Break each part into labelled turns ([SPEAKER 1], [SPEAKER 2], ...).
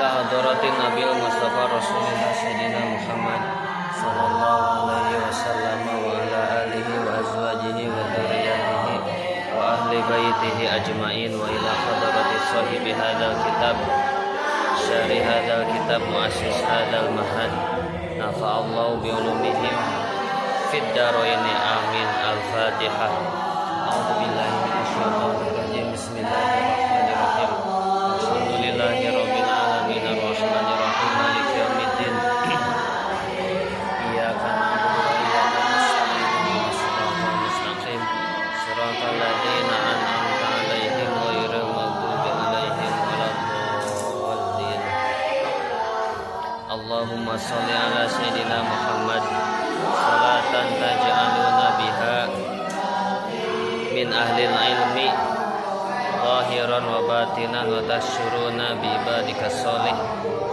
[SPEAKER 1] Ila hadratin Nabil Mustafa Rasulillah Sayyidina Muhammad sallallahu alaihi wasallam wa ala alihi wa azwajihi wa dzurriyyatihi wa ahli baitihi ajmain wa ila hadrati sahibi hadzal kitab syari hadzal kitab muassis hadzal mahad nafa'allahu bi ulumihim fid dharaini amin. Al-Fatihah. A'udzu billahi minasyaitonir rajim. Bismillahirrahmanirrahim. Alhamdulillahi rabbil alamin arrahmanir rahim maliki yaumiddin. Iyyaka na'budu wa iyyaka nasta'in ihdinas siratal mustaqim siratal ladzina an'amta 'alaihim ghairil maghdubi 'alaihim waladdallin. Allahumma sholli ala sayyidina Muhammad salatan taj'aluna biha min ahlil ilmi zahiran wa batinan wa tasyuruna bi ibadika sholih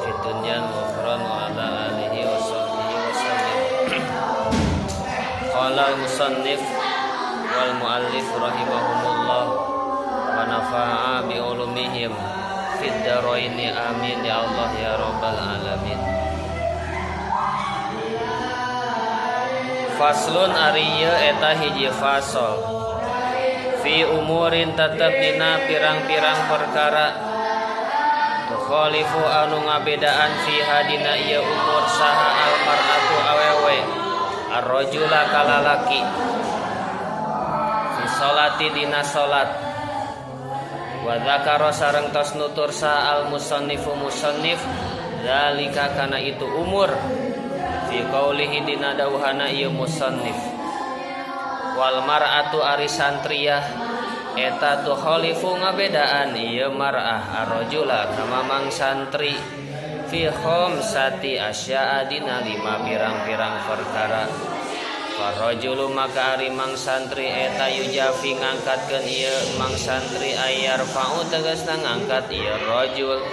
[SPEAKER 1] fid dunya wa ukhra wa ala alihi wa sahbihi wa sallim. Qala al-musannif wal muallif rahimahumullah wa nafa'a bi ulumihim fid dharaini amin ya Allah ya rabbal alamin. Faslun ari ieu eta hiji fasal fi umurin tetep dina pirang-pirang perkara tukhalifu anu ngabedaan fiha dina ieu umur saha almar'atu awewe arrajula kalalaki fi sholati dina salat wa dzakara sareng tos nutur saha al musannifu musannif zalika kana itu umur fi qaulihi dina dawuhana ieu musannif wal mar'atu ari santriyah eta tukhalifu ngabedaan ieu mar'ah arrajula ka mamang santri fi khamsati asya'a dina lima pirang-pirang perkara. Farrajulu maka ari mang santri eta yujafi ngangkatkeun ieu mang santri ayarfa'u tegasna ngangkat ieu rajul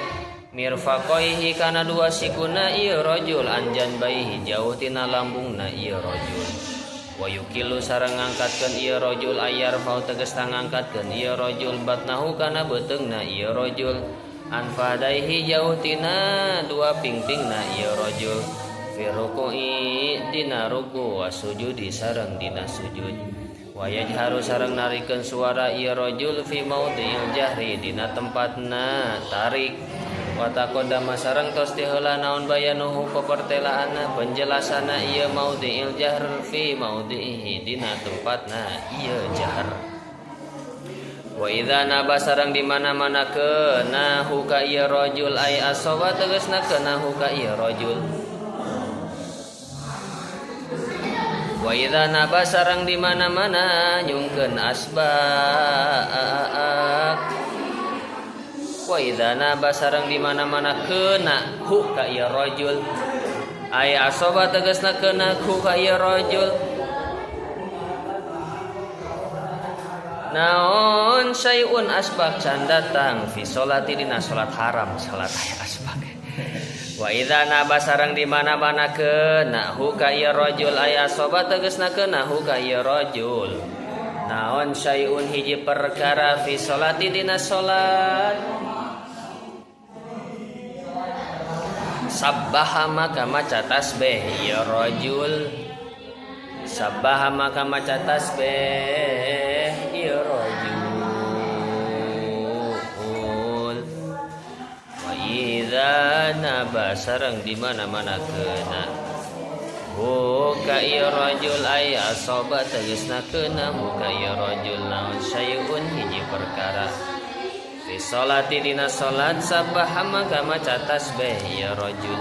[SPEAKER 1] mirfaqaihi kana dua sikuna ieu rajul anjan baihi jauh tina lambungna ieu rajul wa yukilu sareng ngangkatkeun ieu rajul ayarfa'u tegasna ngangkatkeun ieu rajul batnahu kana beuteungna ieu rajul anfadaihi jauh tina dua pingpingna ieu rajul fi ruku'i dina ruku wa sujudi sareng dina sujud wa yajharu sareng narikeun suara ieu rajul fi maudhi'il jahri dina tempatna tarik wa taqaddama sareng tos diheula naon bayanuhu pepertelaanna penjelasanna ieu maudhi'il jahr fi maudhi'ihi dina tempatna ieu jahr. Wa idza naba sareng di mana-mana kenahu ka ieu rajul ay asaba tegasna kenahu ka ieu rajul. Wa idza naba sareng di mana-mana nyungkeun asbak. Wa idza naba sareng di mana-mana kena hu ka ieu rajul ay asaba tegasna kena hu ka ieu rajul. Naon syai'un asbak can datang fi sholati dina salat haram salat asbak. Wa idza naba sareng di mana-mana kena hu ka ieu rajul ay asaba tegasna kena hu ka ieu rajul. Naon syai'un hiji perkara fi sholati dina salat sabbaha maka maca tasbih ya rajul sabbaha maka maca tasbih ya rajul. Wa idza naba sareng di mana-mana kena hu ka ya rajul ay asaba tegasna kena hu ka ya rajul naon syai'un hiji perkara fi sholati dina salat sabbaha maka maca tasbih ya rajul.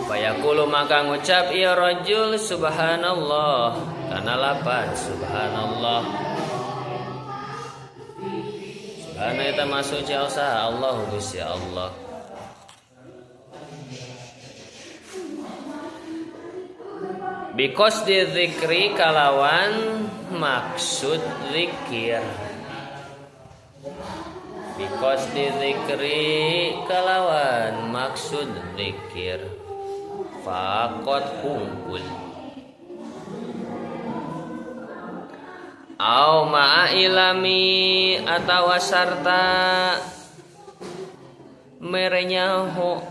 [SPEAKER 1] Fayaqulu maka ngucap ya rajul subhanallah kana lapan subhanallah. Subhana eta masuci usaha Allah Gusti Allah. Because di zikri kalawan maksud zikir. Because di zikri kalawan maksud zikir. Faqat hungkul. Au ma'a ilami atawa sarta mere nyaho.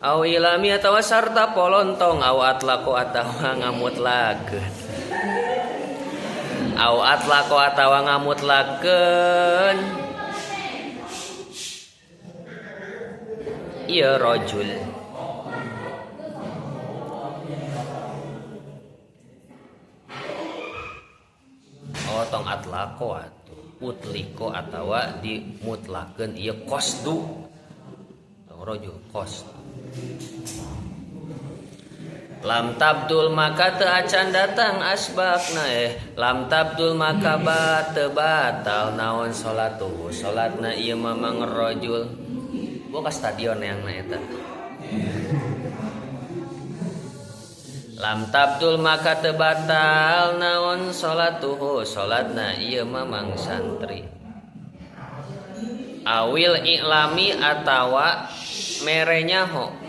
[SPEAKER 1] Au ilami atawa sarta polontong au atlaqo atawa ngamutlakeun. Au atlaqo atawa ngamutlakeun ieu rajul. Oh tong atlaqo atuh utliko atawa dimutlakeun ieu qasdu. Tong rajul qasdu. Lam tabdul maka teu acan datang asbabna lam tabdul maka teu batal naon salatuhu salatna ieu mamang rajul. Boga stadion yang na eta. Lam tabdul maka teu batal naon salatuhu salatna ieu mamang santri. Awil i'lami atawa mere nyaho.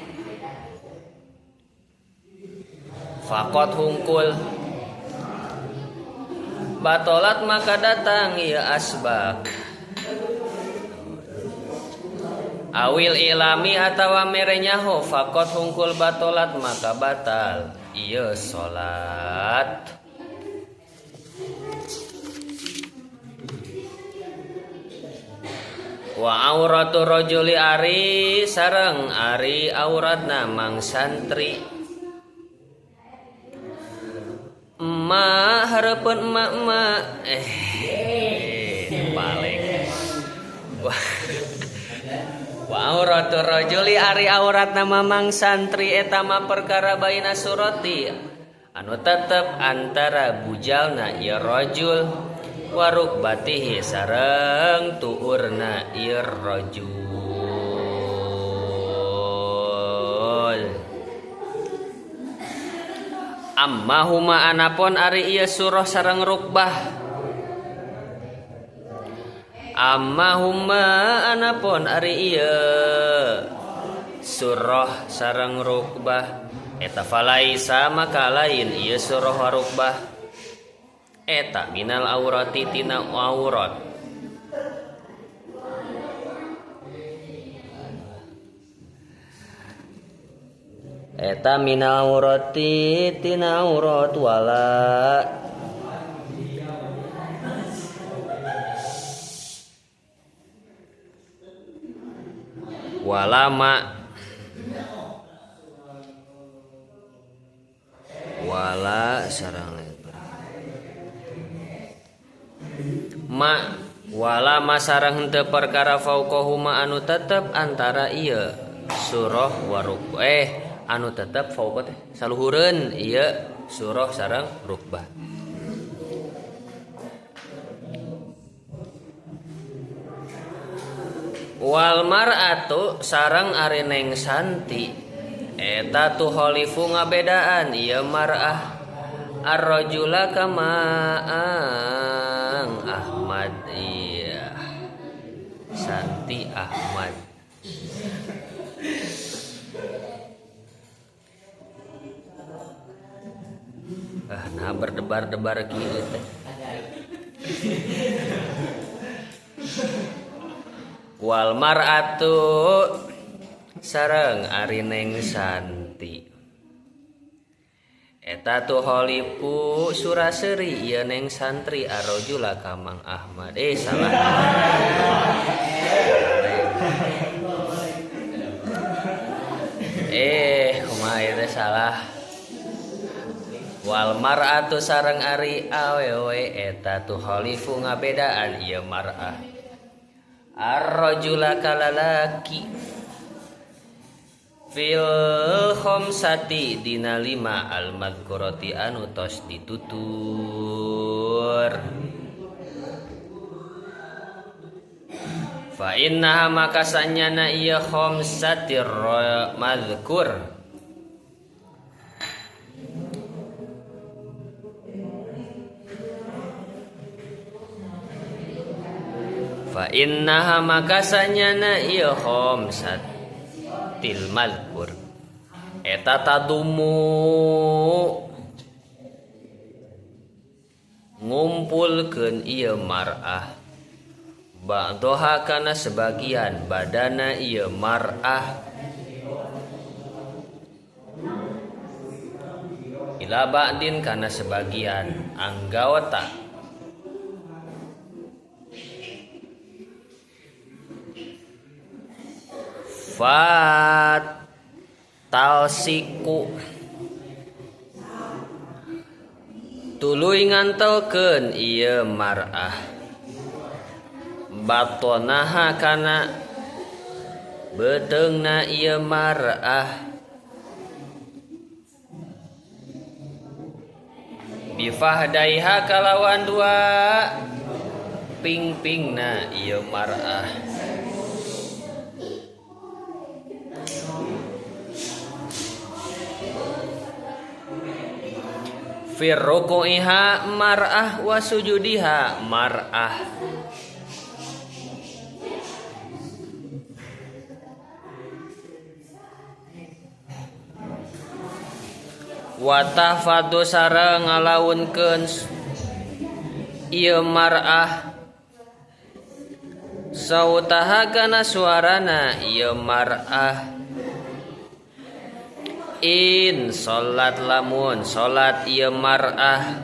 [SPEAKER 1] Fakot hungkul batolat maka datang ieu asbab. Awil ilami atawa mere nyaho fakot hungkul batolat maka batal ieu salat. Wa auratu rajuli ari sareng ari auratna mang santri. Emak hareupeun emak-emak balik. Wa auratu rajuli ari auratna mamang santri eta mah perkara baina surati anu tetep antara bujalna ieu rajul wa rukbatihi sareng tuurna ieu rajul. Amma huma anapon ari ieu surah sareng rukbah. Amma huma anapon ari ieu surah sareng rukbah eta falaisa maka lain ieu surah wa rukbah eta minal aurati tina aurat. Eta minal aurati tina aurat wala walama wala sarang lain ma wala ma sareng henteu perkara fauqahuma anu tetep antara ieu surah waruk anu tetep fauqa teh saluhureun ieu surah sareng rukbah. Wal mar'atu sareng ari neng santi eta tu khalifu ngabedaan ieu mar'ah ar-rajula kama Ahmad iya Santi Ahmad. Nah berdebar-debar kieu teh. Wal mar'atu sareng ari neng santi eta tu khalifu suraseri ieu neng santri arrajula ka Mang Ahmad. Salah. Kumaha ieu teh salah. Wal mar'atu sareng ari awewe eta tu khalifu ngabedaan ieu mar'ah arrajula kalalaki fil khamsati dina lima al madhkurati anu tos ditutur. Fa innaha maka sanyana ieu khamsatir madhkur fa innaha maka sanyana ieu khamsatil madhkur eta tadumu Ngumpulkeun ieu mar'ah ba'daha kana sebagian badana ieu mar'ah ila ba'din kana sebagian anggota. Fat talsiku tuluy ngantelkeun ieu mar'ah batonaha kana beuteungna ieu mar'ah bifahdaiha kalawan dua ping-pingna ieu mar'ah. Fir ruku'iha mar'ah wa sujudiha mar'ah. Wa tahfadhu sareng ngalaunkeun ieu mar'ah sautaha kana suarana ieu mar'ah. In salat lamun salat ieu mar'ah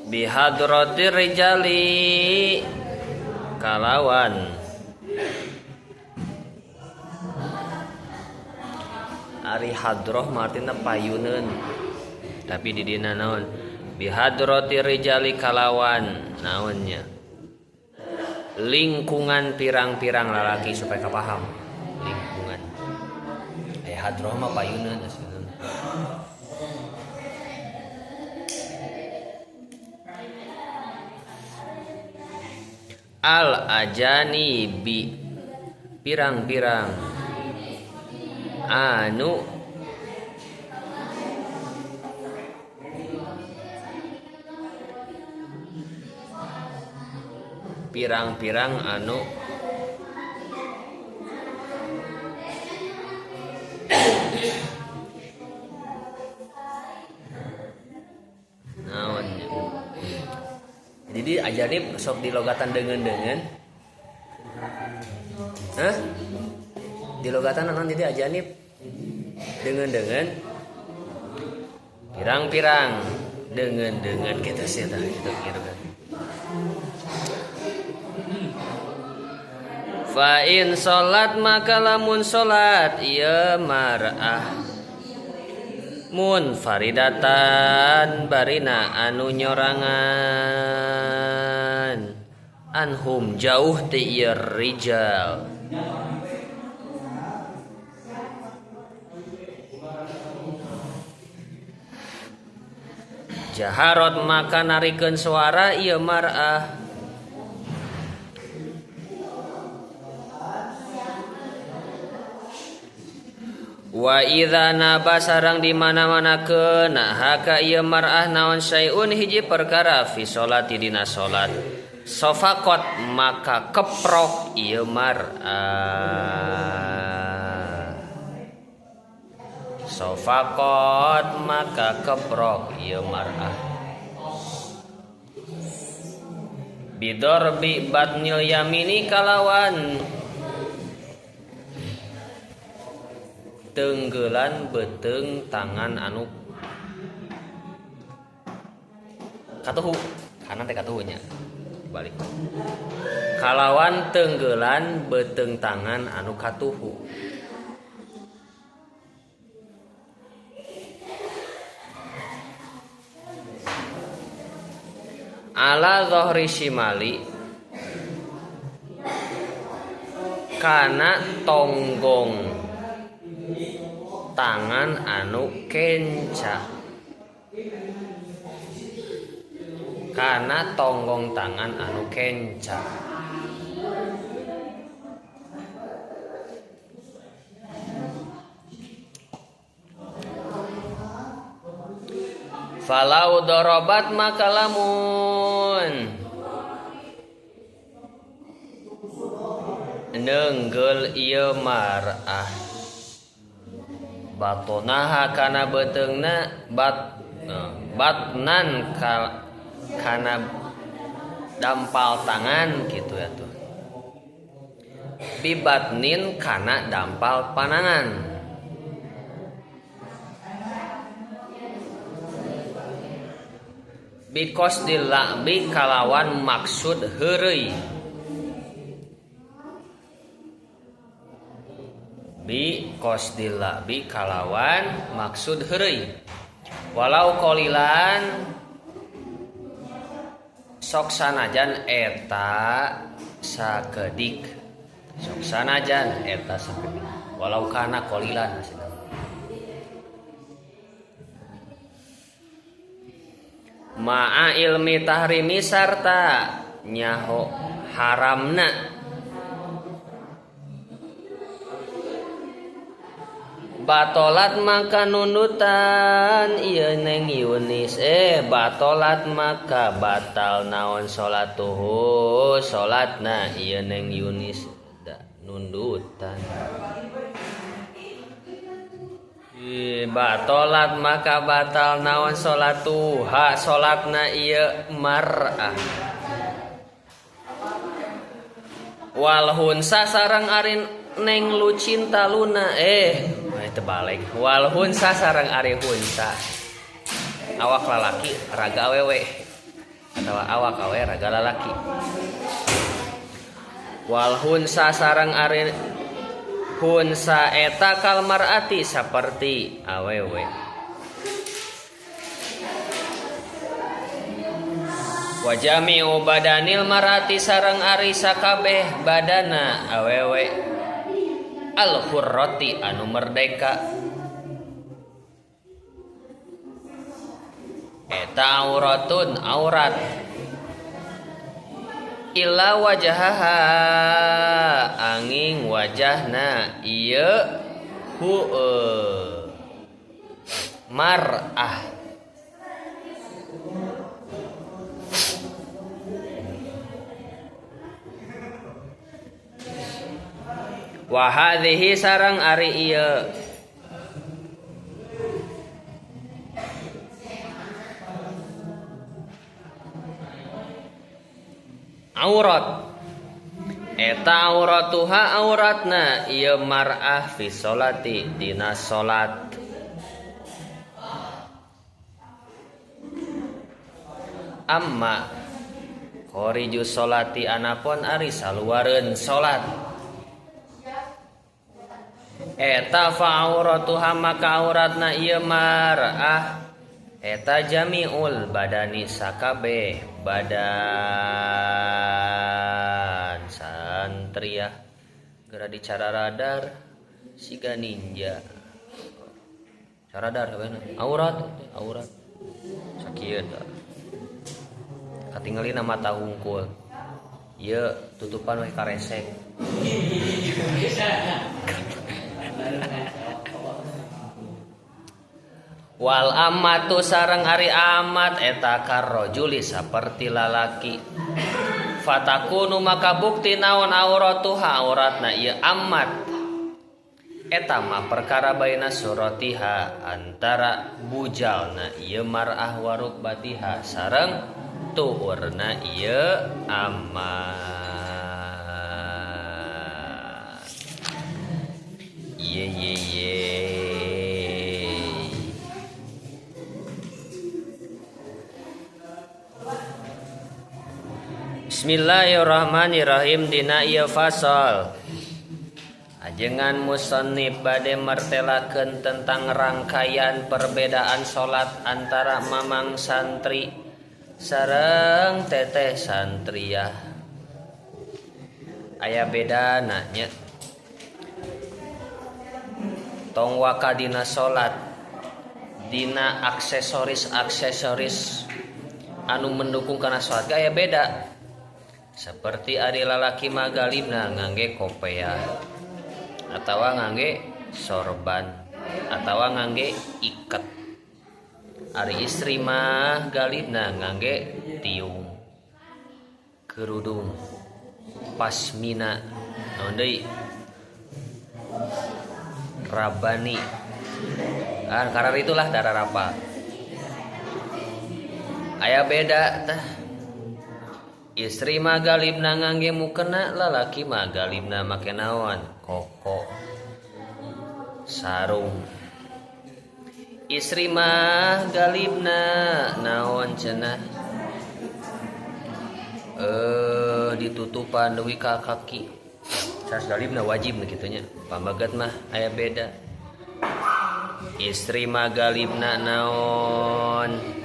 [SPEAKER 1] bihadratir rijali kalawan ari hadroh martina payuneun tapi di dina naon bihadratir rijali kalawan naonnya lingkungan pirang-pirang lalaki supaya kapaham lingkungan hadroh mah payuneun aslinya. Al ajanibi pirang-pirang anu pirang-pirang anu naonnya. Jadi ajanib sok dilogatan dengan. Hah? Dilogatan naon jadi ajanib dengan pirang-pirang dengan kita sih tah gitu kan. Fa in salat maka lamun salat ieu mar'ah munfaridatan barina anu nyorangan anhum jauh ti ieu rijal. Jaharot maka narikeun suara ieu mar'ah wa idza naba sarang di mana-mana keuna haka ieu mar'ah naon syai'un hiji perkara fi sholati dina salat sofaqat maka keprok ieu mar'ah sofaqat maka keprok ieu mar'ah bidorbi batnil yamini kalawan tenggelan beteng tangan anu katuhu kanan teh katuhunya balik kalawan tenggelan beteng tangan anu katuhu ala zohri shimali kana tonggong tangan anu kenca kana tonggong tangan anu kenca falau dorobat maka lamun nenggel ieu mar'ah batonaha kana beuteungna bat Batnan kana dampal tangan gitu ya tuh. Bibatnin kana dampal panangan. Bikos dilakbi kalawan maksud heureuy. Bikos dilakbi kalawan maksud heureuy. Walau qolilan sok sanajan eta sakedik. Sok sanajan eta sakedik. Walau kana qolilan maksudna. Ma'a ilmi tahrimi sarta nyaho haramna. Batolat maka nundutan ieu Neng Yunis. Batolat maka batal naon salatuhu salatna ieu Neng Yunis da nundutan. Batolat maka batal naon salatuha salatna ieu mar'ah. Wal hunsa sareng ari Neng Lucinta Luna terbalik. Wal hunsa sareng ari hunsa. Awak lalaki raga awewe atawa awak awe raga lalaki. Wal hunsa sareng ari hunsa eta kal mar'ati saperti awewe. Wa jami'u badanil mar'ati sareng ari sakabeh badana awewe. Al hurrati anu merdeka. Eta auratun aurat. Illa wajahaha angin wajahna ieu hu mar'ah. Wa hadhihi sareng ari ieu aurat. Eta auratuha auratna ieu mar'ah fi sholati dina salat. Amma khariju sholati anapun ari saluareun salat. Eta fa auratuha maka auratna ieu mar'ah eta jamiul badani sakabeh badan santriah geura dicara radar siga ninja. Caradar kabehna aurat aurat sakieu tah katingalina mata hungkul ieu tutupan we karesek. Wal amatu sareng ari amat eta karrajuli saperti lalaki. Fatakunu maka bukti naon auratuha auratna ieu amat. Eta mah perkara baina suratiha antara bujalna ieu mar'ah wa rukbatiha sareng tuurna ieu amat. Ye ye ye. Bismillahirrahmanirrahim dina ieu fasal. Ajengan musannif bade martelakeun tentang rangkaian perbedaan salat antara mamang santri sareng teteh santriah. Aya bedana nya. Tong waka dina salat dina aksesoris-aksesoris anu mendukung kana salat aya beda. Seperti ari lalaki magalibna ngangge kopeah atawa ngangge sorban atawa ngangge iket. Ari istri mah galibna ngangge tiung, kerudung, pasmina, naon deui? Rabani. Kan karar itulah darah apa. Aya beda tah. Istri mah galibna ngangge mukena, lalaki mah galibna make naon? Koko. Sarung. Istri mah galibna naon cenah? Ditutupan deui ka kaki. Sas galibna wajib kitu nya. Pamaget mah aya beda. Istri mah galibna naon?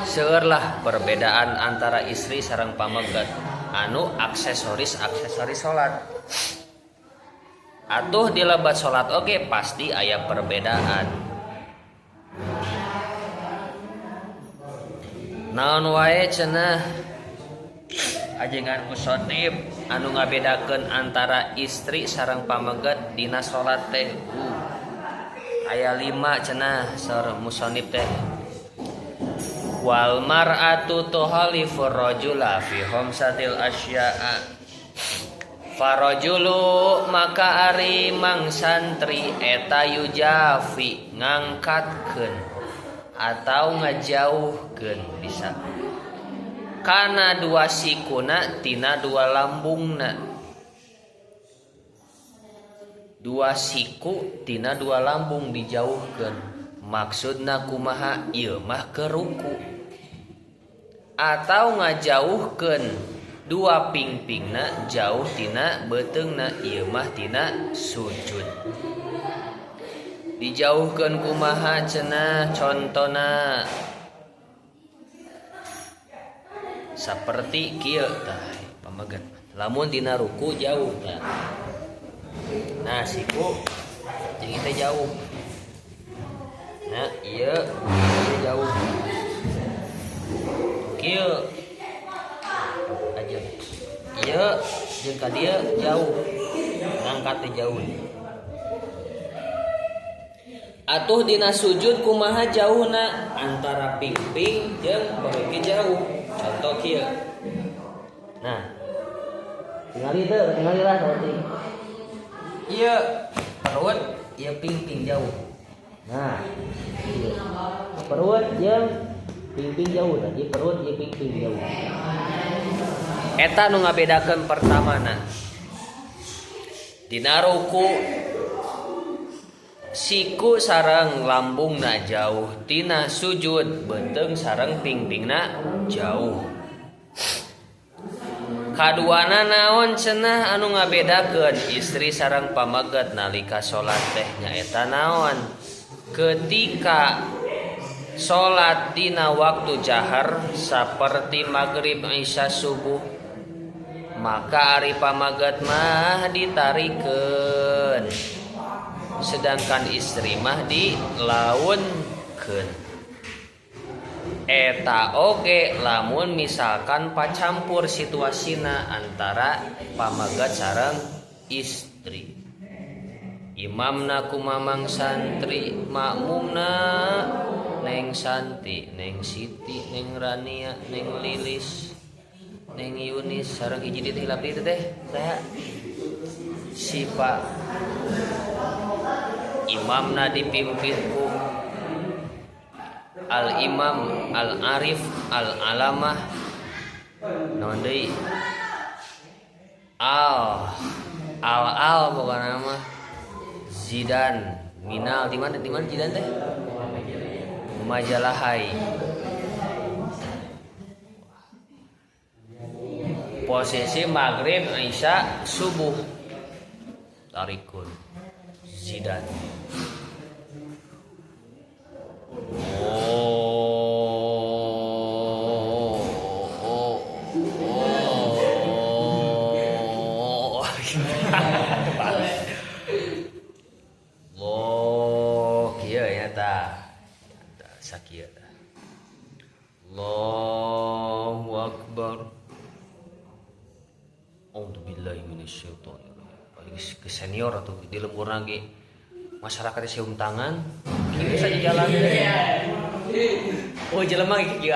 [SPEAKER 1] Seueur lah perbedaan antara istri sareng pameget anu aksesoris salat. Atuh di lebat salat oge pasti aya perbedaan. Naon wae cenah ajengan musonib anu ngabedakeun antara istri sareng pameget dina salat teh. Aya 5 cenah saur musonib teh. Wal mar'atu tuhalifur rajula fi khamsatil asya'a. Farajulu maka ari mang santri eta yujafi ngangkatkeun atau ngajauhkeun bisa. Kana dua sikuna tina dua lambungna. Dua siku tina dua lambung dijauhkeun. Maksudna kumaha ieu mah ke ruku. Atau ngajauhkeun dua pingpingna jauh tina beuteungna ieu mah tina sujud. Dijauhkeun kumaha cenah contona saperti kieu tah pameget. Lamun dina ruku jauh tah. Nah siku jeung teh jauh. Nah ieu teh jauh. Kieu aja. Ieu jeung ka dieu jauh. Ngangkat teh jauh. Atuh dina sujud kumaha jauhna antara pingping jeung perut jauh. Contoh kieu. Nah, tingali teu, tingali lah saeutik. Ieu perut, ieu pingping jauh. Nah, ieu perut jeung pingping jauh tadi perut jeung pingping jauh. Eta nu ngabedakeun pertamana. Dina ruku siku sareng lambungna jauh, tina sujud beuteung sareng pingpingna jauh. Kaduana naon cenah anu ngabedakeun istri sareng pameget nalika salat teh nyaeta naon? Ketika salat dina waktu jahar saperti magrib isya subuh, maka ari pameget mah ditarikeun, sedangkan istri mah dilaunkeun. Eta oge lamun misalkan pacampur situasina antara pameget sareng istri. Imamna kumamang santri, makmumna Neng Santi, Neng Siti, Neng Rania, Neng Lilis, Neng Yunis sareng hiji deui teh hilap deui teh saha? Sipa. Imamna dipimpin ku Al Imam Al Arif Al Alamah naon deui? Al Al Al pokona mah Zidan Minal di mana Zidan teh? Majalah Hai. Posisi maghrib isya subuh tarikun Zidan. Oh, kieu ya tah. Sakieu tah. Allahu akbar. A'udzubillahi minasyaitonir rajim. Ke senior atau di lemburna ge masyarakat seum tangan kieu saja jalan. Oh jelema kieu.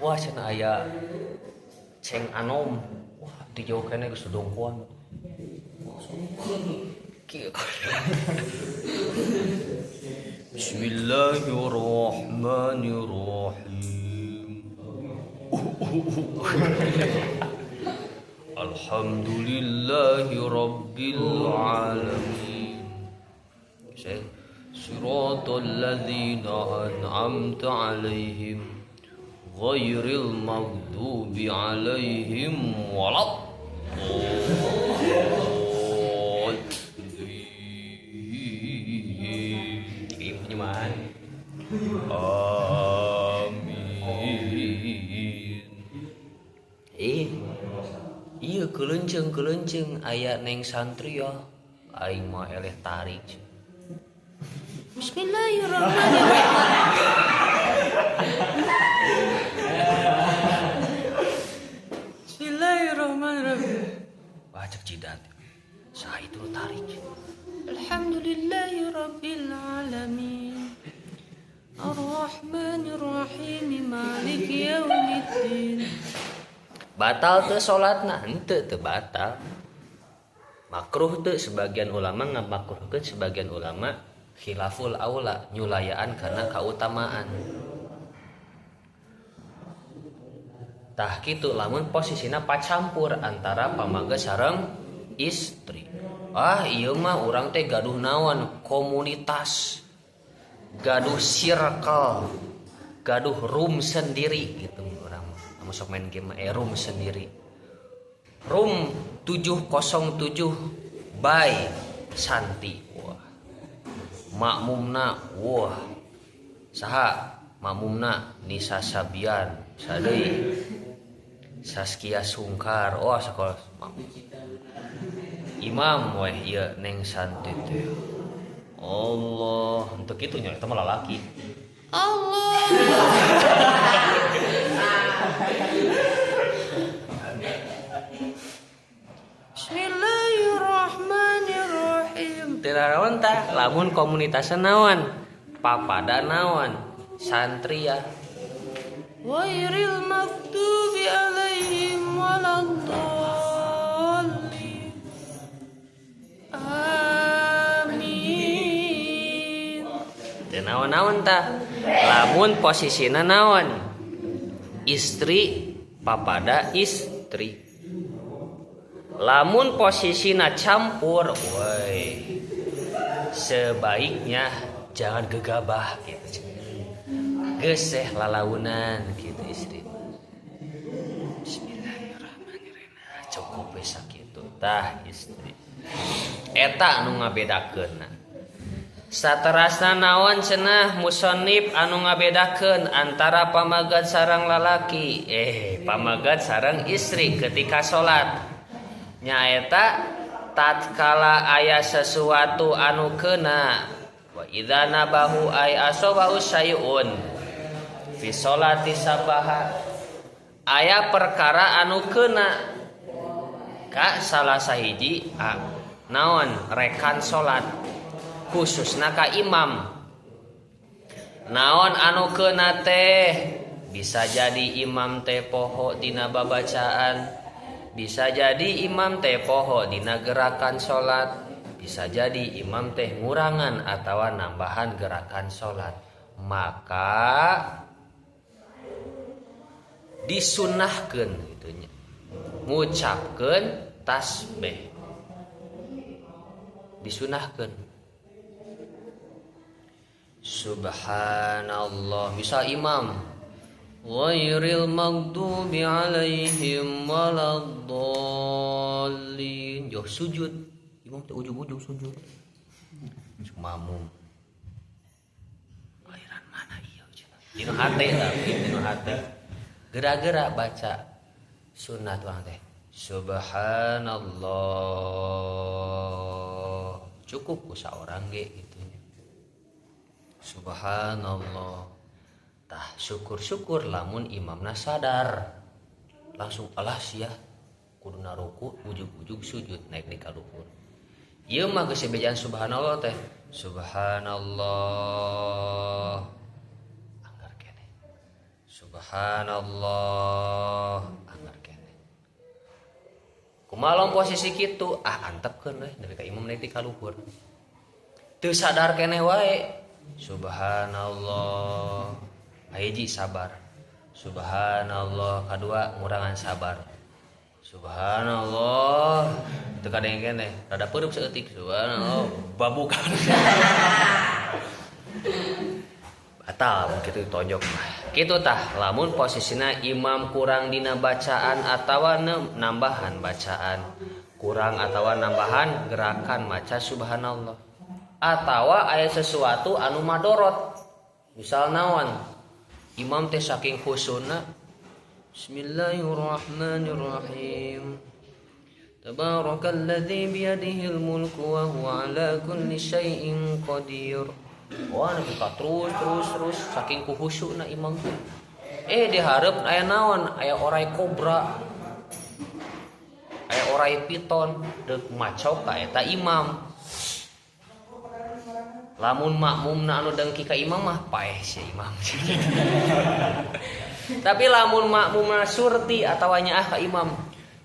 [SPEAKER 1] Wah cenah aya ceng anom. Wah di jauh keneh geus dongkoan. Kieu. Bismillahirrahmanirrahim. Alhamdulillahi rabbil alamin. Siratal ladzina an'amta 'alaihim ghairil maghdubi 'alaihim waladdallin. Amin. Iya kelenceng-kelenceng aya neng santri ya. Aing mah eleh tarik. Bismillahirrahmanirrahim. Bismillahirrahmanirrahim. Wah cek jidat. Saha itu tarik. Alhamdulillahirabbil alamin. Arrahmanirrahim maliki yaumiddin. Batal teu salatna? Henteu, teu batal. Makruh teu, sebagian ulama ngamakruhkeun, sebagian ulama khilaful aula, nyulayaan karena kautamaan. Tah kitu lamun posisina pacampur antara pamaga sareng istri. Ah ieu mah urang teh gaduh naon? Komunitas. Gaduh circle, gaduh room sendiri gitu orang mah. Sok main game room sendiri. Room 707 by Santi. Wah. Makmumna wah. Saha makmumna Nisa Sabian, sadeui Saskia Sungkar. Oh sakola imam weh ieu Neng Santi teh. Allah, untuk itu nya eta mah lalaki. Allah. Bismillahirrahmanirrahim. Teu naraon tah lamun komunitasna naon? Papada naon? Santri ya. Ghairil maghdubi alaihim waladdallin. Amin. Teu naon-naon tah lamun posisina naon? Istri papada istri. Lamun posisina campur, woi, sebaiknya jangan gegabah gitu. Geseh lalaunan gitu istri. Bismillahirrahmanirrahim. Cukup we sakitu tah istri. Eta anu ngabedakeun. Saterasna naon cenah musonib anu ngabedakeun antara pamagat sareng lalaki, pamagat sareng istri ketika salat. Nyaeta tatkala aya sesuatu anu kena wa idza nabahu ay asabahu sayun fi sholati sabaha, aya perkara anu kena ka salah sahiji naon rekan salat khususna ka imam. Naon anu kena teh bisa jadi imam teh poho dina babacaan, bisa jadi imam teh poho dina gerakan salat, bisa jadi imam teh ngurangan atawa nambahan gerakan salat. Maka disunahkeun gitu nya, ngucapkeun tasbih. Disunahkeun. Subhanallah. Misal imam ghairil maghdubi alaihim waladdallin, yo sujud. Imam teh ujug-ujug sujud. Makmum aliran mana ieu cenah? Dinu hate tapi dinu hate. Geura-geura baca sunat urang teh. Subhanallah. Cukup ku saorang ge kitu nya. Subhanallah. Tah syukur-syukur lamun imamna sadar. Langsung alas ya kuduna ruku ujug-ujug sujud naik di kaluhur. Ieu mah geus bejaan subhanallah teh. Subhanallah. Anggar keneh. Subhanallah. Anggar keneh. Kumaha posisi kitu? Ah antepkeun we nepi ka imam naik di kaluhur. Teu sadar keneh wae. Subhanallah. Hiji sabar. Subhanallah, kadua ngurangan sabar. Subhanallah. Teu kadeng keneh, rada peureub saeutik. Subhanallah, babukan. Batal kitu tonjok mah. Kitu tah lamun posisina imam kurang dina bacaan atawa nambahan bacaan, kurang atawa nambahan gerakan maca subhanallah. Atawa aya sesuatu anu madorot. Misal naon? Imam teh saking khusuna Bismillahirrahmanirrahim. Tabarakalladzi biyadihil mulku wa huwa ala kulli syai'in qadir. Wah, buka terus saking kuhusyukna imam teh. Dihareup aya naon? Aya orai kobra. Aya orai piton deuk macok ka eta imam. Lamun makmumna anu dengki ka imam mah paeh si imam. Tapi lamun makmumna surti atawa nyaah ka imam,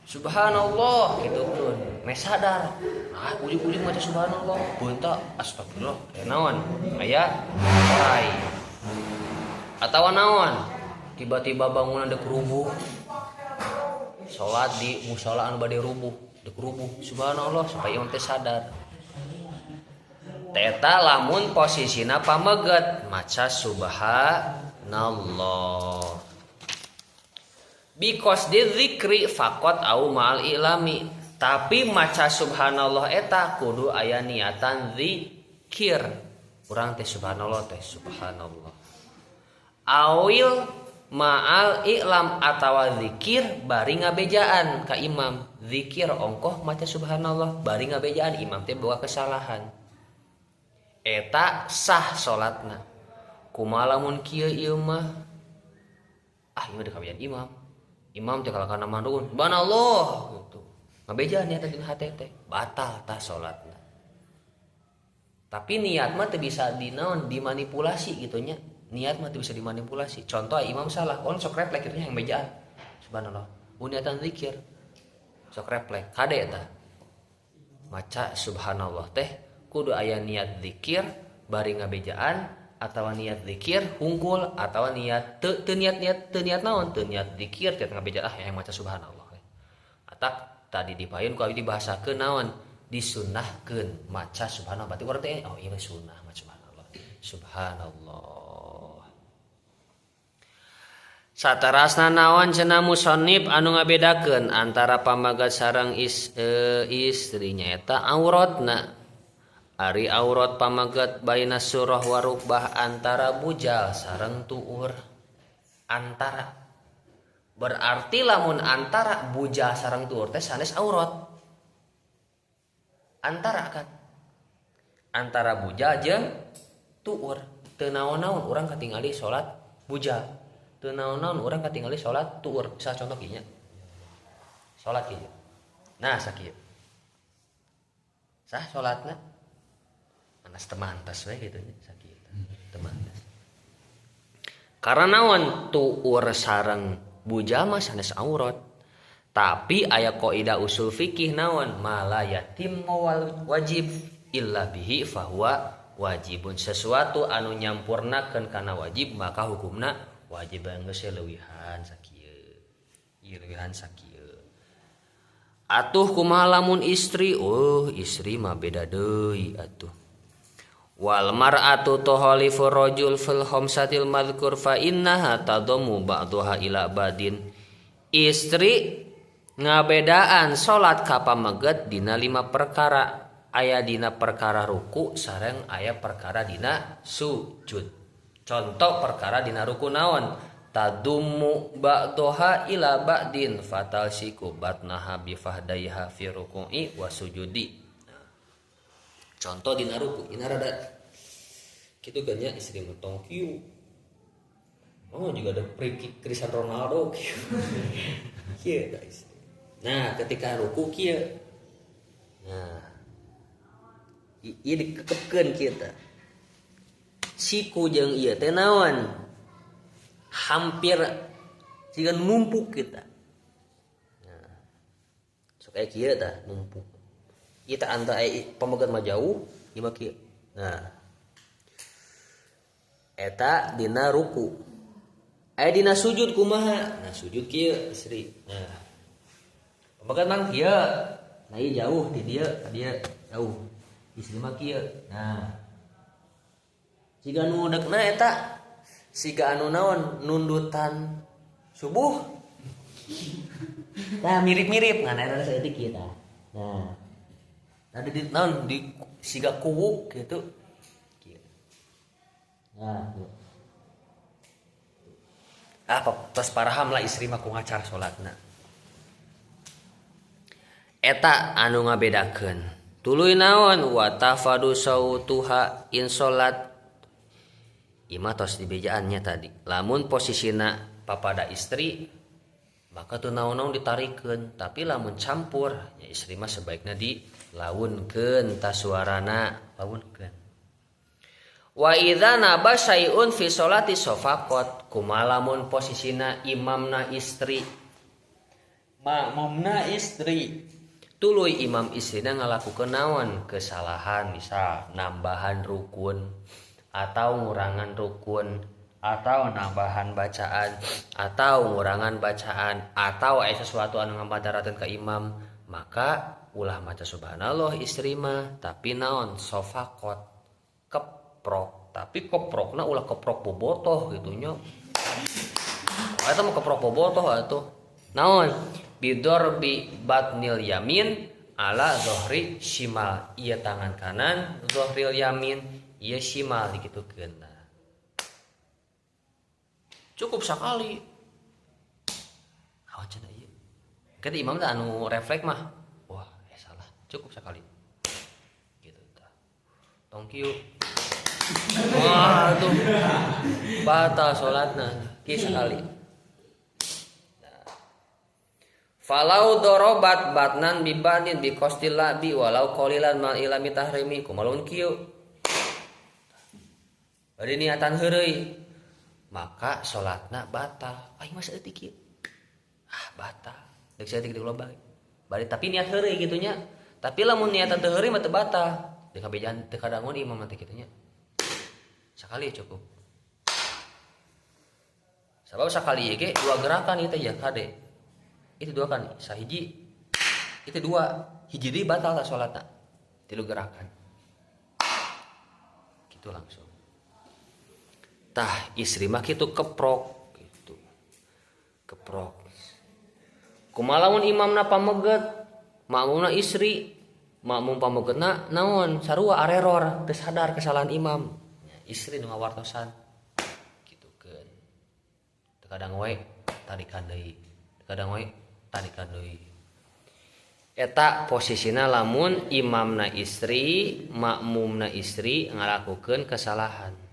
[SPEAKER 1] subhanallah kitu pun meh sadar. Ah, ujug-ujug maca subhanallah, beunta astagfirullah. Aya naon? Aya orai. Atawa naon? Tiba-tiba bangunan deuk rubuh. Salat di musala anu bade rubuh, deuk rubuh. Subhanallah supaya imam teh sadar. Teta lamun posisina pameget maca subhanallah. Because di zikri faqat au ma'al ilami. Tapi maca subhanallah eta kudu aya niatan zikir. Urang teh subhanallah teh subhanallah. Awil ma'al i'lam atawa zikir bari ngabejaan ka imam. Zikir ongkoh maca subhanallah bari ngabejaan imam teh boga kesalahan. Eta sah salatna. Kumaha lamun kieu ieu mah? Ah, ieu mah dikabejan imam. Imam teh kalakana mandun, subhanallah gitu. Ngabejaan niatan dina hate teh, batal tah salatna. Tapi niat mah teu bisa dinaon dimanipulasi gitu nya. Niat mah teu bisa dimanipulasi. Contoh imam salah, on sok refleks kitu nya yang bejaan. Subhanallah. Niatan zikir. Sok refleks. Kade tah. Maca subhanallah teh kudu aya niat zikir bari ngabejaan atawa niat zikir hungkul atawa niat teu niat teu niat naon teu niat zikir teu ngabejaan ah yang maca subhanallah. Atak tadi dipayun ku abdi dibahasakeun naon disunnahkeun maca subhanallah berarti urang teh oh ieu sunnah maca subhanallah. Subhanallah. Saterasna naon cenah musannif anu ngabedakeun antara pamagat sareng istrinya eta auratna. Ari aurat pamagat baina surah warubah antara bujal sareng tuur. Antara berarti lamun antara bujal sareng tuur teh sanes aurat. Antara kan antara bujal jeung tuur teu naon-naon urang katingali salat bujal, teu naon-naon urang katingali salat tuur. Misal contoh kieu nya. Salat kieu. Nah sakieu. Sah salatna? Anas temantas we gitu nya sakieu temantas. Karena naon tuur sareng bujal mah sanes aurat. Tapi aya kaidah usul fikih naon mala yatim wajib illa bihi fahuwa wajibun. Sesuatu anu nyampurnakeun kana wajib maka hukumna wajib geus leuwihan sakieu. Ieu leuwihan sakieu. Atuh kumaha lamun istri? Oh, istri mah beda deui atuh. Wal mar'atu tuhalifu rajul fil khamsatil madhkur fa innaha tadammu ba'daha ila badin. Istri ngabedaan salat ka pameget dina 5 perkara. Aya dina perkara ruku sareng aya perkara dina sujud. Contoh perkara dina ruku naon? Tadummu ba'daha ila ba'din fatal siku batnaha bi fahdaiha fi ruku'i wa sujudi. Contoh dina ruku, dina rada kitu kan nya istri mah tong kieu. Oh juga ada free kick Cristiano Ronaldo kieu. Kieu da istri. Nah, ketika ruku kieu. Nah, ieu dikekepkeun kieu tah. Siku jeung ieu teh naon? Hampir siga numpuk kita. Nah, sok aya kieu tah numpuk. Ieu teh antara pamegat mah jauh, ieu mah kieu. Nah. Eta dina ruku. Aya dina sujud kumaha? Nah sujud kieu istri. Nah. Pamagat mang kieu. Nah ieu jauh di dieu, ka dieu jauh. Istri mah kieu. Nah. Siga nu dekna eta siga anu naon nundutan subuh. Nah mirip-mirip ngan eta saeutik kieu tah. Nah. Tadi di naon di siga kuwuk gitu. Kieu. Nah, kieu. Ah, tos paraham lah istri mah ku ngacar salatna. Eta anu ngabedakeun. Tuluy naon wa tafadu sautuha in salat. Ima tos dibejaannya tadi. Lamun posisina papada istri maka teu naon-naon ditarikeun, tapi lamun campur ya istri mah sebaiknya dilaunkeun ta suarana, launkeun. Wa idza naba syai'un fi sholati sofaqat, kumaha lamun posisina imamna istri makmumna istri tuluy imam istrina ngalakukeun naon kesalahan, misal nambahan rukun atau ngurangan rukun atau nambahan bacaan atau ngurangan bacaan atau aya sesuatu anu ngamadarateun ka imam, maka ulah maca subhanallah istri mah, tapi naon sofaqat keprok, tapi keprokna ulah keprok bobotoh gitu nya. Eta mah keprok bobotoh atuh. Naon bidorbi batnil yamin ala zohri shimal, ieu tangan kanan zohril yamin ieu shimal dikitukeun. Cukup sakali. Awan cenah ieu. Kita imam teh anu refleks mah. Wah, salah. Cukup sekali. Gitu tah. Tong kieu. Wah, tuh. Batal salatna. Kieu sekali. Nah. Falau dorobat batnan bibanin bi qasdil labi walau qalilan mal ilami tahrimi kumalun kieu. Bari niatan heureuy. Maka salatna batal. Aing mah saeutik kieu. Ah, batal. Deuk saeutik deuk loba. Bari tapi niat heureuy kitu nya. Tapi lamun niatan teu heureuy mah teu batal. Deuk kabejan teu kadangun imam mah teh kitu nya. Sakali cukup. Sabab sakali ieu ge dua gerakan ieu teh ya kade. Itu dua kan, sahiji itu dua, hiji deui batal tah salatna. Tilu gerakan. Gitu langsung. Tah istri mah kitu keprok gitu. Keprok. Kumaha lamun imamna pameget, makmumna istri, makmum pamegetna naon sarua areror, teu sadar kesalahan imam. Ya, istri nu ngawartosan. Gitukeun. Teu kadang we tarikan deui. Teu kadang we tarikan deui. Eta posisina lamun imamna istri, makmumna istri ngalakukeun kesalahan.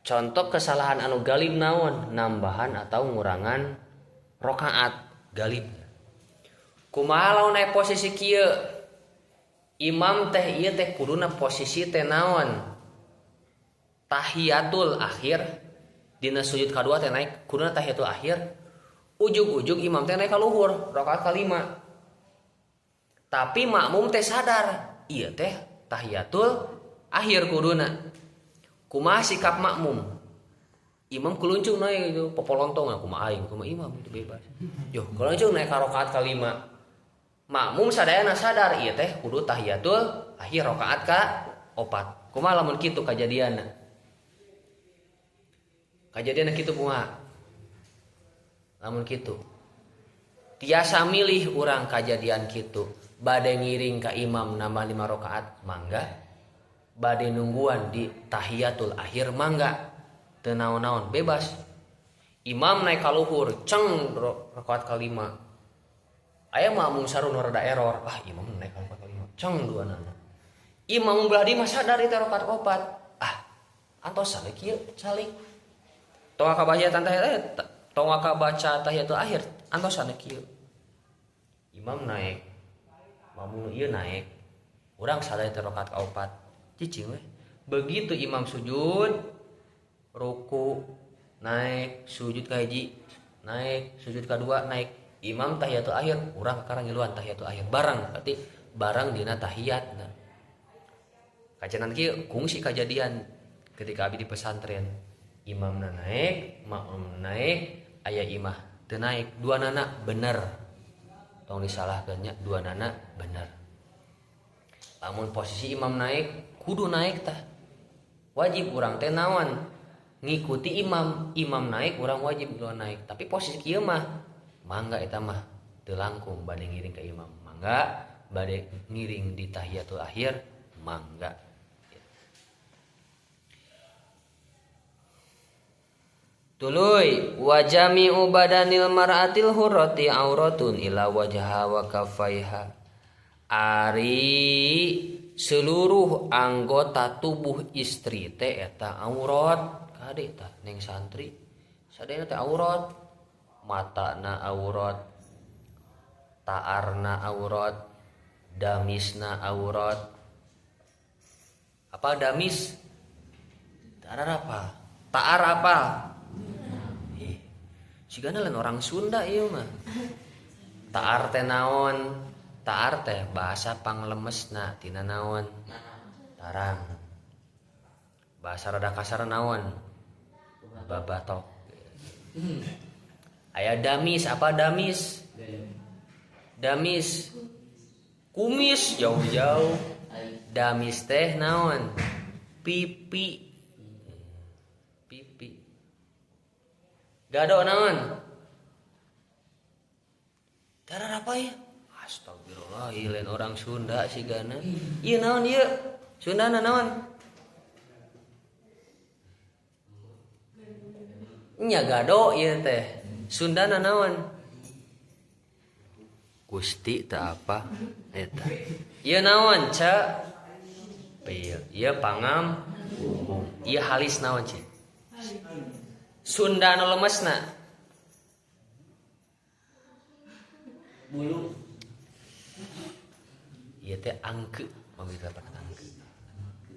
[SPEAKER 1] Contoh kesalahan anu galib naon, nambahan atau ngurangan rokaat galib. Kumaha lamun aya posisi kieu? Imam teh ieu teh kuduna posisi teh naon? Tahiyatul akhir dina sujud kadua teh naik kuduna tahiyatul akhir. Ujug-ujug imam teh naik ka luhur rakaat kalima. Tapi makmum teh sadar ieu teh tahiyatul akhir kuduna. Kumaha sikap makmum? Imam kuluncung naik gitu, popolontong kumaha aing, kumaha imam itu bebas. Yo, kuluncung naik ka rakaat kalima. Makmum sadayana sadar ieu teh kudu tahiyatul akhir rakaat ka opat. Kumaha lamun kitu kajadianna? Kajadianna kitu kumaha? Lamun kitu. Tiasa milih urang kajadian kitu, bade ngiring ka imam nambah 5 rakaat mangga. Bade nungguan di tahiyatul akhir mangga. Teu naon-naon bebas. Imam naik ka luhur ceng rakaat kalima. Aya makmum sarua rada error. Ah, imam naik ka rakaat kalima. Ceng duanana. Imam belah di mah sadar eta rakaat opat. Ah, antosan we kieu calik. Tong kabaca tahiyat, tong kabaca tahiyatul akhir, antosan we kieu. Imam naik. Makmum ieu naik. Urang sadar eta rakaat kaopat. Cicing we. Begitu imam sujud, ruku, naik, sujud ka hiji, naik, sujud ka dua, naik. Imam tahiyatul akhir, urang kakara ngiluan tahiyatul akhir bareng, berarti bareng dina tahiyat. Nah. Kacanan kieu kungsi kajadian Ketika abi di pesantren, imamna naik, makmum naik, aya imah teu naik, dua nana bener. Tong disalahkeun nya, dua nana bener. Lamun posisi imam naik, kudu naik tah. Wajib urang teh naon? Ngikuti imam, imam naik urang wajib dua naik. Tapi posisi kieu mah mangga eta mah teu langkung bade ngiring ka imam. Mangga bade ngiring di tahiyatul akhir mangga. Tuluy wa jami'u badanil mar'atil hurrati auratun ila wajha wa kaffaiha. Ari seluruh anggota tubuh istri teh eta aurat. Kade tah ning santri sadayana teh aurat. Matana aurat, taarna aurat, damisna aurat. Apa damis? Taar apa? Taar apa? Sigana lain orang Sunda ieu mah. Taar teh naon? Taar teh bahasa panglemesna tina naon? Tarang. Bahasa rada kasar naon? Babatok. Aya damis, apa damis? Damis kumis jauh-jauh. Damis teh naon? Pipi. Pipi. Gado naon? Darah apa ya? Astagfirullah, ieu lain orang Sunda sigana. Ieu naon ieu? Sundana naon? Nya gado ieu teh. Sundana naon? Gusti teu apa eta. Ieu naon? Ca pil. Ieu pangam. Ieu halis naon cik? Sunda nu lemesna
[SPEAKER 2] bulu.
[SPEAKER 1] Ieu teh angke, pamita angke.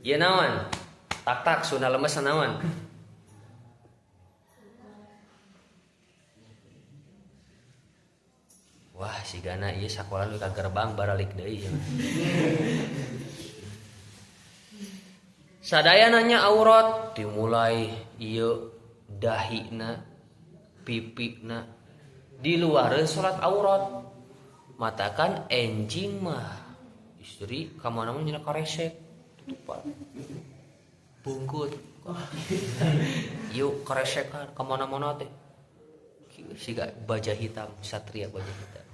[SPEAKER 1] Ieu naon? Tak-tak Sunda lemesna naon? Wah, sigana ieu sakola nu ka gerbang baralik deui. Sadaya nanya aurat dimulai ieu dahina, pipina, di luareun salat aurat. Matakan enjing mah istri ka mana-mana nyina karesek tutupan. Bungkut. Yuk karesekan ka mana-mana teh. Siga baja hitam, satria baja hitam.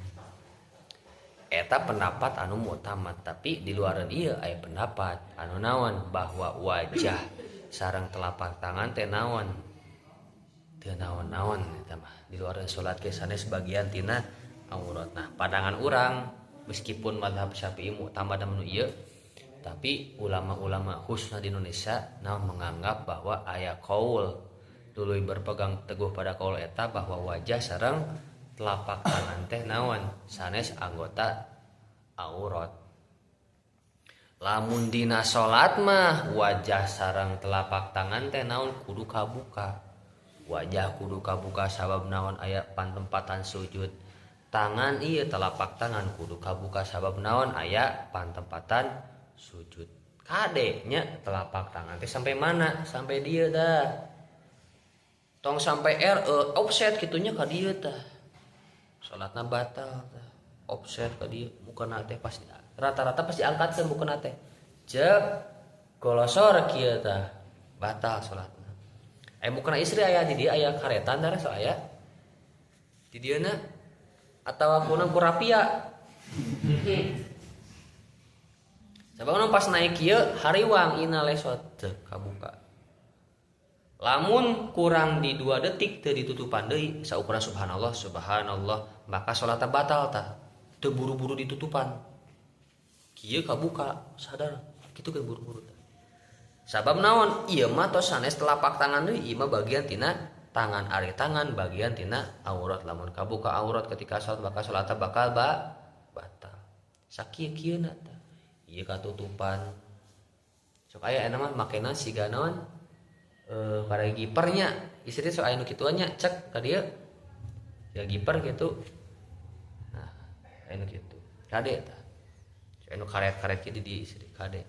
[SPEAKER 1] Eta pendapat anu muktamad, tapi di luareun ieu aya pendapat anu naon bahwa wajah sareng telapak tangan teh naon? Teu naon-naon eta mah. Di luareun salat ge sanes bagian tina aurat. Nah, pandangan urang meskipun mazhab Syafi'i muktamad menu ieu, tapi ulama-ulama khususnya di Indonesia naon menganggap bahwa aya qaul tuluy berpegang teguh pada qaul eta bahwa wajah sareng telapak tangan teh naon sanes anggota aurat. Lamun dina salat mah wajah sareng telapak tangan teh naon kudu kabuka. Wajah kudu kabuka sabab naon aya pantempatan sujud. Tangan ieu telapak tangan kudu kabuka sabab naon aya pantempatan sujud. Kade nya telapak tangan teh sampai mana? Sampai dieu dah. Tong sampai offset kitunya ka dieu tah. Salatna batal tah. Offset ka dieu mukana teh pasti rata-rata pasti angkatkeun mukana teh. Ceuk golosor kieu tah. Batal salatna. Aya mukana istri aya di dieu aya karetan darah so aya. Di dieuna atawa kuna ku rapia. Sabab pas naik kieu hariwang ina lesot teu kabuka. Lamun kurang di 2 detik teu ditutupan deui saukuran subhanallah subhanallah maka salatna batal tah. Teu buru-buru ditutupan. Kieu kabuka sadar kitu ge buru-buru tah. Sabab naon ieu mah tos sanes telapak tangan deui ieu mah bagian tina tangan ari tangan bagian tina aurat. Lamun kabuka aurat ketika salat maka salatna bakal batal. Sakieu-kieuna tah. Ieu katutupan. Sok aya eta mah makena siga naon? Para gipernya istri sok aya nu kituan nya cek ka dieu ya giper gitu. Nah aya nu kitu kade tah aya nu karet-karet kitu di istri kade.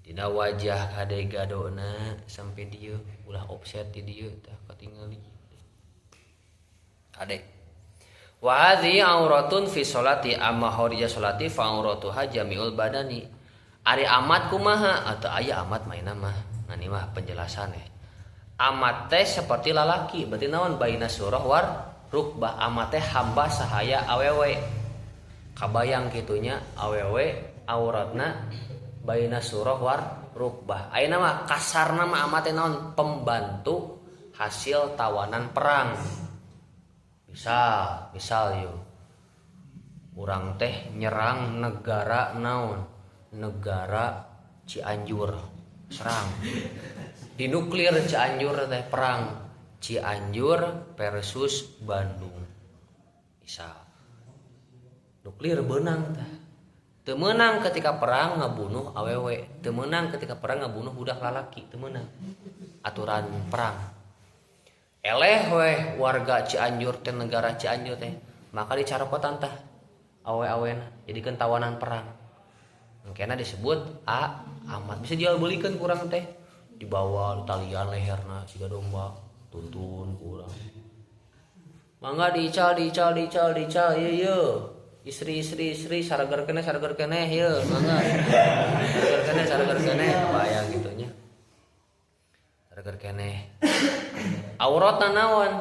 [SPEAKER 1] Dina wajah kade gadona sampai dieu ulah offset di dieu tah katingali. Kade. Wa hadhi auratun fi sholati amma kharija sholati fa auratuha jami'ul badani. Ari amat kumaha atau aya amat maina mah ngan mah penjelasan eh. Amat teh seperti lalaki berarti naon baina surah war rukbah amat teh hamba sahaya awewe. Kabayang kitunya awewe auratna baina surah war rukbah. Ayeuna mah kasarna mah amat teh naon pembantu hasil tawanan perang. Misal yuk urang teh nyerang negara naon negara Cianjur serang di nuklir Cianjur teh perang Cianjur versus Bandung misal nuklir beunang teh teu meunang ketika perang ngabunuh awewe teu meunang ketika perang ngabunuh budak lalaki teu meunang aturan perang eleh weh warga Cianjur teh negara Cianjur teh maka dicarokotan tah awe-awena jadikeun tawanan perang engkena disebut a amat bisa jual belikeun kurang teh dibawa talian leherna siga domba tuntun kurang mangga diical diical diical diical ieu ieu istri istri istri sarager keneh ieu mangga sarager keneh bayang kitu nya sarager keneh auratna naon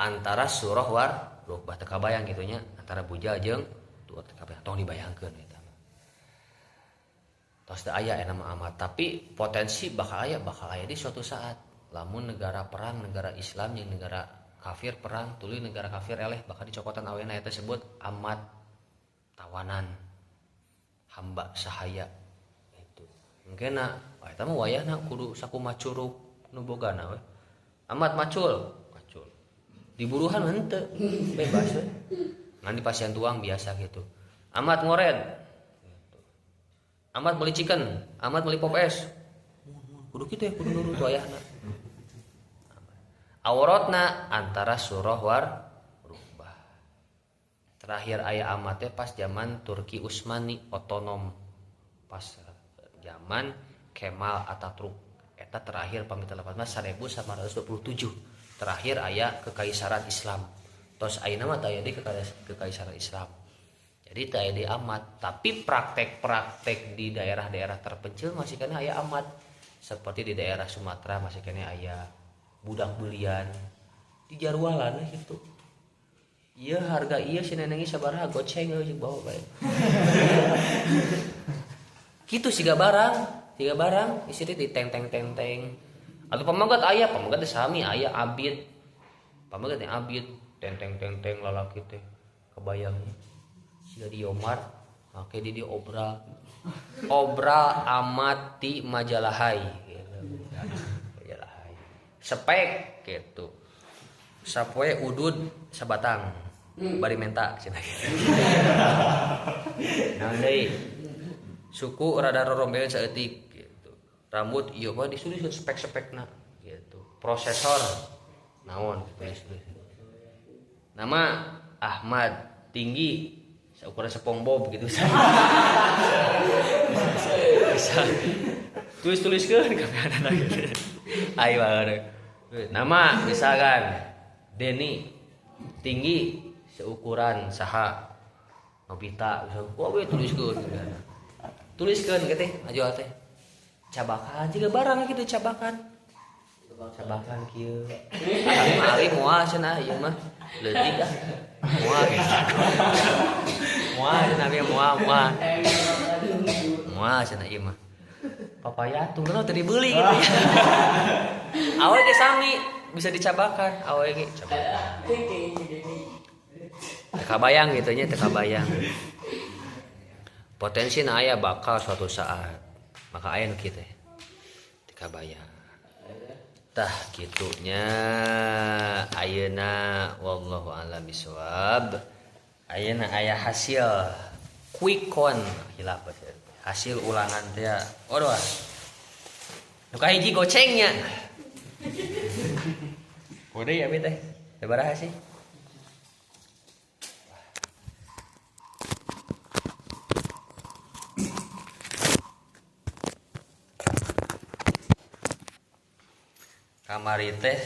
[SPEAKER 1] antara surah war rukbah teu kabayang kitu nya antara bujal jeung tuur teu kabayang tong dibayangkeun eta mah tos teu aya eta mah amat tapi potensi bakal aya di suatu saat lamun negara perang negara Islam jeung negara kafir perang tuluy negara kafir eleh bakal dicokotan awena eta disebut amat tawanan hamba sahaya itu mungkinna eta mah wayahna kudu sakumaha curug nu bogana we amat macul diburuhan henteu bebas we ngan di pasien tuang biasa gitu amat ngored gitu. Amat beli chicken amat beli pop es kudu kitu ya kudu nurut wayahna auratna antara surah war rukbah terakhir aya amat teh pas zaman Turki Utsmani otonom pas zaman Kemal Atatürk eta terakhir pamita lepat mah 1927 terakhir aya kekaisaran Islam tos ayeuna mah teu aya di kekaisaran Islam jadi teu aya di amat tapi praktek-praktek di daerah-daerah terpencil masih keneh aya amat seperti di daerah Sumatera masih keneh aya budak belian di jarwalan gitu ieu harga ieu si nenengi sabaraha goceng euy bawa bae kitu siga barang istri di teng teng teng teng atau pamagat aya pamagat teh sami aya abid pamagat teh abid teng teng teng teng lalaki teh kebayang siga di Yomar make di obral obral amat ti majalahai gitu. Majalahai spek gitu sapoe udud sabatang bari menta cenah gitu naon deui suku rada rorombeun saeutik gitu. Rambut ieu mah disulis spek-spekna gitu. Prosesor naon ditulis. Nama Ahmad tinggi seukuran SpongeBob gitu. Bisa. Tulis-tuliskeun kabehana gitu. Ayo nama misalkan Denny tinggi seukuran saha Nobita bisa. Wah we tuliskeun. Tuliskeun gitu teh ngajual teh cabakan jiga barang gitu cabakan kieu alim moal cenah ieu mah leutik ah moal gitu moal cenah ieu moal moal cenah ieu mah papaya tunggu teu dibeli gitu ya awe ge sami bisa dicabakan awe ge cabakan teu kabayang gitu nya teu kabayang potensi na aya bakal suatu saat maka aya nu kieu teh teu kabayang tah kitunya ayeuna wallahu a'lam bishawab ayeuna aya hasil quick count hilap hasil ulangan teh waduh nu kahiji gocengnya kudu ya abi teh sabaraha sih Kamari teh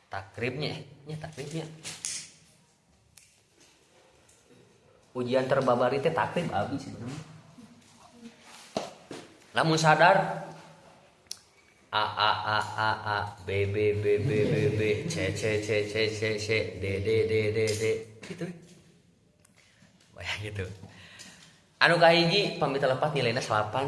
[SPEAKER 1] takribnya, nya takribnya. Ujian terbabari teh takrib abi sebenarnya. Lamun sadar A A A A A B B B B B B C C C C C C D D D D D gitu. Bayang gitu. Anu kahiji pamit lepat nilainya 88.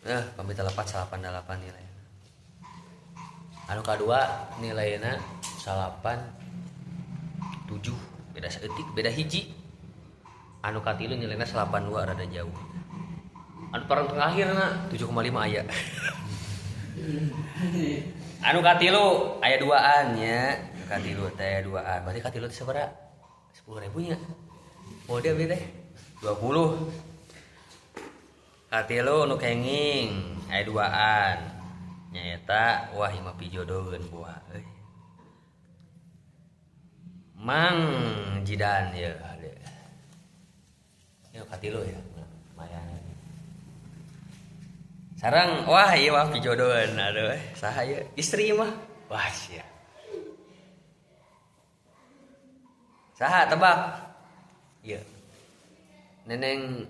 [SPEAKER 1] Nah, pamit lepat 88 nilai. Anu kadua nilainya 87, beda saeutik, beda hiji. Anu katilu nilainya 82 rada jauh. Anu parang terakhirna 7,5 aya. Anu katilu aya duaan nya, katilu teh duaan. Berarti katilu teh sabaraha? 10.000 nya. Oh dia beli teh 20. Katilu nu kenging aya duaan. Nyaeta wah ieu mah pijodoheun buah euy. Mang Jidan ya. Ya katilu ya. Lumayan. Sarang wah ieu mah pijodoheun aduh saha ieu istri mah. Wah sia. Saha tebak? Ieu. Neneng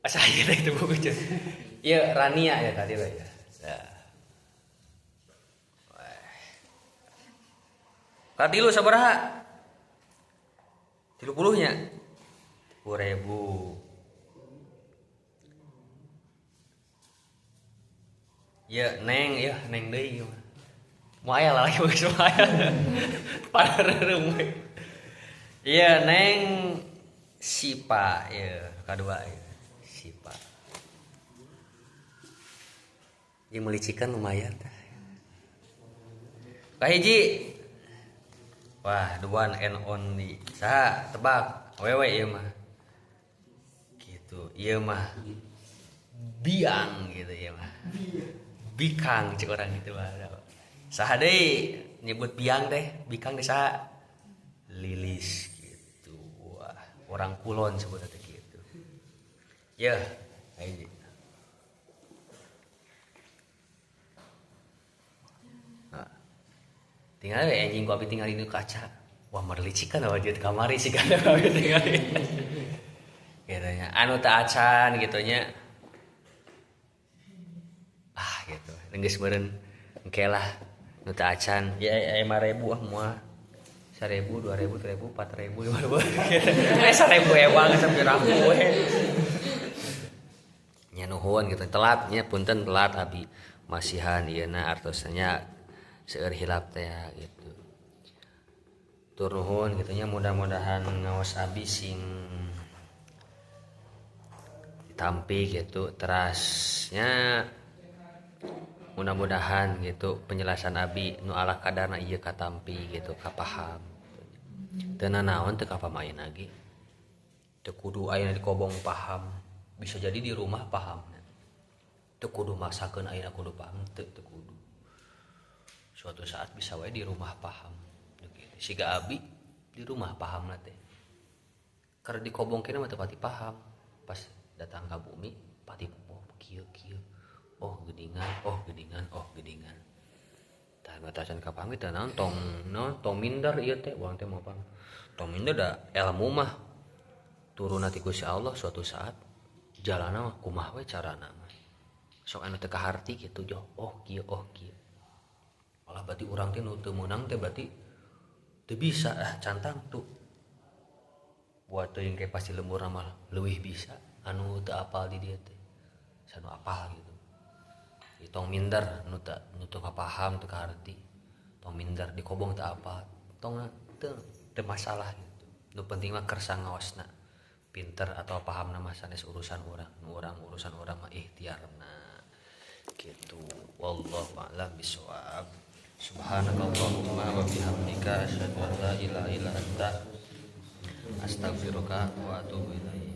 [SPEAKER 1] saha ieu teh itu buku. Ieu Rania ya katilu ya. Nah. Katilu sabaraha? 30 nya. 10.000. Ya neng, ya neng deui mah. Moal aya lalaki bagus moal aya. Pareureum we. Iya neng Sipa ya kadua ya. Sipa. Jeung meuli chicken lumayan tah. Kahiji. Wah, the one and only. Saha tebak? Wewe ieu mah. Gitu, ieu mah biang gitu ieu mah. Bikang cek orang gitu mah. Saha deui nyebut biang teh, bikang teh saha? Lilis gitu. Wah, orang kulon sebutna teh gitu. Yeuh, hiji. Nah. Tinggal we anjing ku abi tinggal di kaca. Wah, merlicikan wajib kamari sih kan abi tinggal. Gitu nya. Anu teu acan gitu nya. Ah gitu. Geus meureun engke lah nu teu acan. Ya 5.000 ah moal. 1.000, 2.000, 3.000, 4.000, 5.000. Eh 1.000 ewang sampai ramu we. Nya nuhun gitu telat nya punten telat abi masihan ieu na artosna nya seueur hilap teh gitu. Tur nuhun gitu nya mudah-mudahan ngaos abi sing ditampi gitu terasnya mudah-mudahan gitu penjelasan abi nu ala kadarna ieu katampi gitu kapaham. Teu nanaon teu kapamain lagi. Teu kudu ayeuna di kobong paham, bisa jadi di rumah paham. Teu kudu maksakeun ayeuna kudu paham, teu kudu. Suatu saat bisa wae di rumah paham. Siga abi di rumah pahamna teh. Keur di kobong kene mah teu pati paham. Pas datang ka bumi pati oh kieu kieu. Oh geuningan, oh geuningan, oh geuningan. Tah batasan ka paham teh naon tong naon tong minder ieu teh urang teh moal paham. Tong minder da ilmu mah turunna ti Gusti Allah suatu saat jalanna mah kumaha we carana mah. Sok anu teu kaharti kitu joh, oh kieu oh kieu. Malah berarti urang teh nu teu meunang teh berarti teu bisa ah cantang tuh. Buat teuing ke pasti lembur mah leuwih bisa anu teu apal di dieu teh. Sanu apal gitu. Tong minder nu teu kapaham teu kaharti. Tong minder di kobong teu apa. Tong teu masalah gitu. Nu penting mah kersa ngaosna. Pinter atau pahamna mah sanes urusan urang. Nu urang urusan urang mah ikhtiarna. Gitu. Wallahu a'lam bishawab. Subhanakallahumma wa bihamdika asyhadu an la ilaha illa anta astaghfiruka wa atubu ilaik.